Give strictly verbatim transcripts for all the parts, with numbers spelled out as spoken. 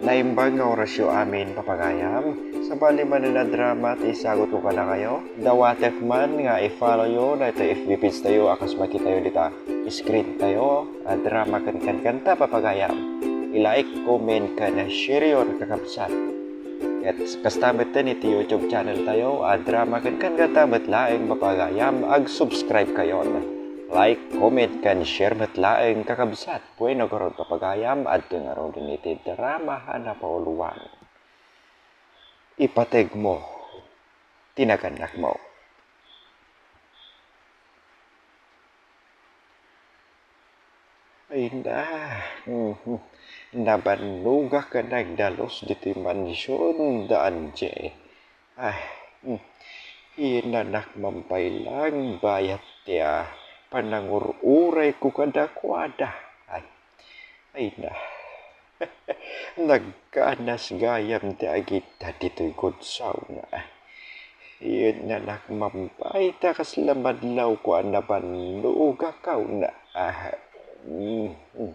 Naimbag nga orasyo amin, papagayam. Sabali manen a drama ti isagutko kadakayo, dawatek man nga i-follow yo daytoy F B page tayo a kas makitayo dita screen tayo a drama ken kankanta, papagayam. I-like, comment, ken share yon, kakabsat. Ket kasta metten iti YouTube channel tayo a drama ken kankanta met laeng, papagayam, ag-subscribe kayon. Like, comment, ken share met laeng, kakabsat. Bueno, garud, papagayam, adtoy ngaruden iti drama a napauluan. Ipategmo ti nagannakmo. Ay na, mhm. Nabannogak a nagdalus ditoy mansion da Angie. Ay, hmm. Inanak man pay lang bayat ti, ah, panangur-urayko kadakuada. Ay, ay na. Nagkanas gayam ti agidda ditoy kudsawna. Inanak man pay ta kasla madlawko a nabannogak, awna. Ah, hmm, hmm.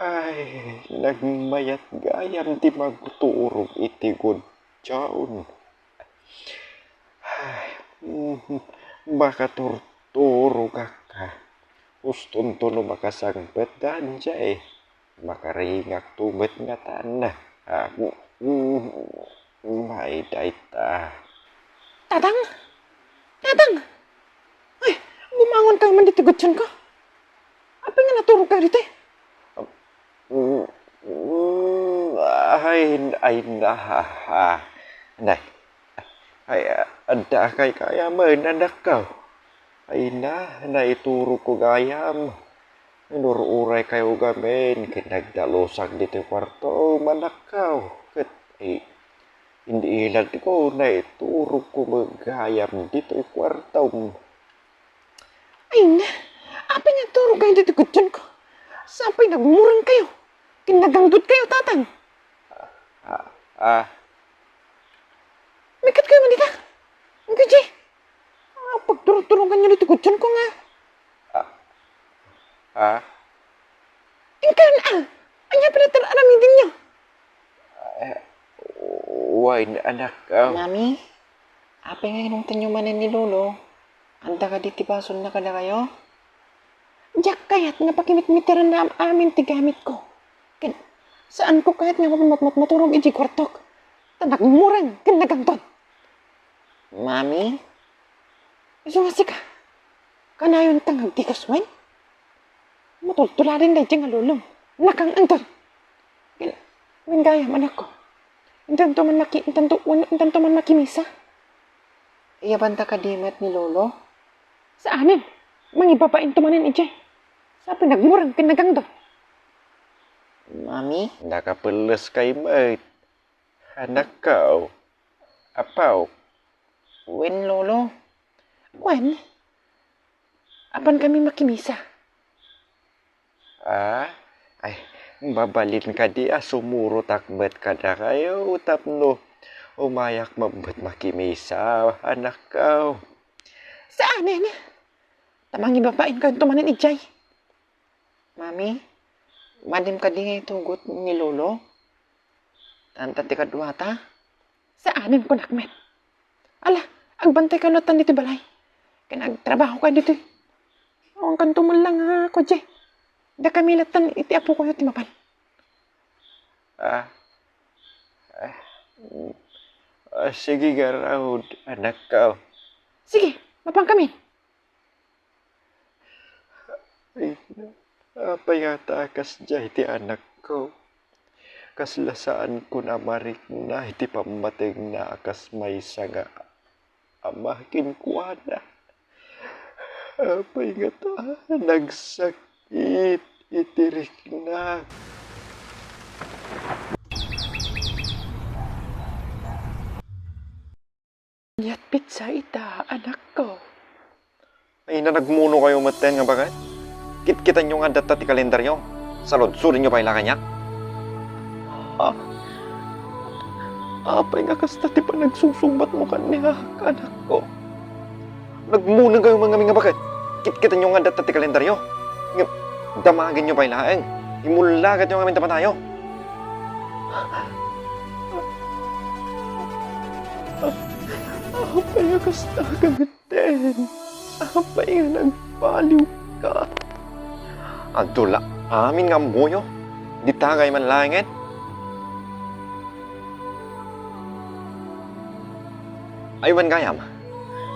Ay, nagmayat gayam ti magturog iti kudsawna. Ay, mm, makaturturogak. Ustonto no makasangpet da Angie. Makaringakto met ngatan. Ah, mm, mm, may dayta. Tatang! Tatang! Ay, bumangon kayo man ditoy kudsawko. Apay nga naturog kayo ditoy? Mm, mm, ay, ay, na, ah, ah, nay. Ay, ah, adda kay kaya man, anakko. Ay na, naiturogko gayam. Inur-uray kayo gamin, ket nagdalusak ditoy kuarto, manakko. Ket, eh, indi iladko, naiturogko met gayam ditoy kuarto. Ay na, apay nga agturog kayo ditoy kudsawko? Sapay nagmureng kayo. Ken nagangdod kayo, Tatang. Ah, ah. Mikkat kayo man dita. Ang gaji. Ah, pagturog-turogan niyo ditoy kudsawko nga. Ah. Ah. Inkan, ah. Ania pay latta ti aramiden niyo? Eh, wen, anak, ah. Mami, apay nga inungtanyo manen ni Lolo? Adda kadi ti basolna kadakayo? Diak kayat nga pakimitmiterenna am-amin ti gamitko. Ken, saanko kayat nga mat-, mat-, maturog idiay kuartok. Ta nagmureng ken nagangdod. Mami? Isu nga sika, kanayonta nga agtigas wen? Matultuladen daydiay nga lolom. Nakangangdod. Ken, wen gayam, anakko. Intanto man maki-, intanto, wen, intanto man makimisa. Iyabanta kadi met ni Lolo? Saanen. Mangibabainto manen idiay. Sapay nagmureng ken nagangdod. Mami? Nakapelles kay met. Anakko. Apo. Wen, Lolo. Wen. Apan kami makimisa. Ah? Ay, mabalin kadi a sumurotak met kadakayo tapno umayak met makimisa, anakko. Saanen. Ta mangibabainkayo manen idiay. Mami, madi kadi nga itugot ni Lolo? Anta ti kaduata? Saanen, kunak met. Ala, agbantay kayo latta ditoy balay. Ken agtrabaho kayo ditoy. Awan kanto man lang nga kotse. Dakami latta iti apo kayo ti mapan. Ah, ah, mm, ah, sige, garud, anakko. Sige, mapan kami. Ay, apay ngata a kasdiay ti anakko? Kasla saanko a marikna iti pammatengna a kas maysa nga ama kenkuana. Apay ngata a nagsakit iti rikna? Aniat pizza ita, anakko? Ay, na nagmuno kayo metten nga baket? Kitkitanyo nga adda ti kalendaryo. Saludsodenyo pay la kaniak. Ah, apay nga kasta ti panagsusungbatmo kaniak, anakko? Nagmuno kayo man ngamin nga baket? Kitkitanyo nga adda ti kalendaryo. Ngem, damagenyo pay laeng. Imullaketyo ngamin ta patayo. Apay a kasta ka metten? Apay nga nagbaliwka? Adda la amin nga ammoyo. Dita gayam laengen. Ay, wen gayam,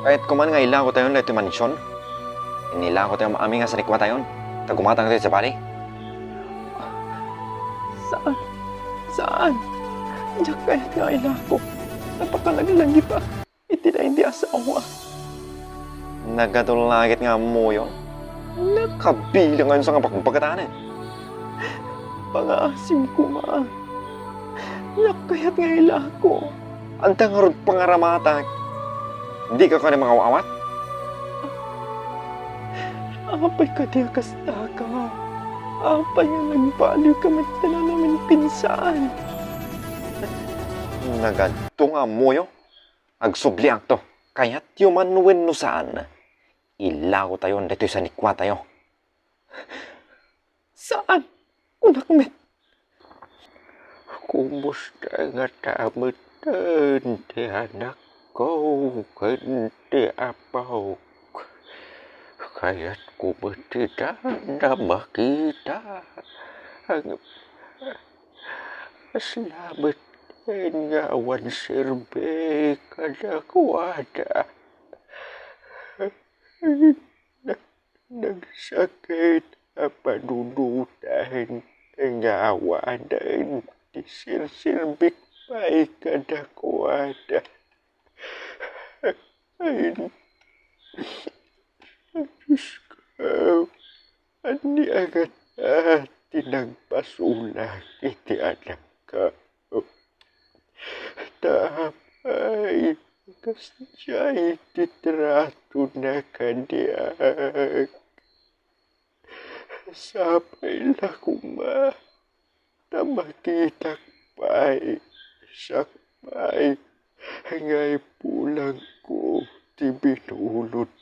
kayatko man nga ilakotayon daytoy mansion. Inilako tayo amin nga sanikuatayon, ta gumatang tayo sa bali. Saan? Saan? Diak kayat nga ilako. Napakalaglagiak iti daydi asawa. Nagadu la ket nga ammoyo. Nakabilang ngayon sa nga bagbagatanen. Pangaasim koma. Diak kayat nga ilako. Adda ngarud pangaramatak. Dika kano mangaw-awat? Apay kadi a kasta ka? Apay nga nagbaliwka met ti nanamin pinsan? Nagadu nga ammoyo. Agsubliakto. Kayatyo man wenno saan, ilakotayon daytoy sanikuatayo. Saan? Kunak met. Kumusta ngata metten ti anakko ken ti apok? Kayatko met ida a makita. Kasla metten nga awan serbi kadakuada. Nagsakit a panunotan nga awanen ti serserbik pay kadakuada. Ay, Diosko, ania ngata ti nagpasulak iti anakko? Ta apay kasdiay ti tratona kaniak? Sapay la koma ta makitak pay sakbay nga ipulangko ti binulotko.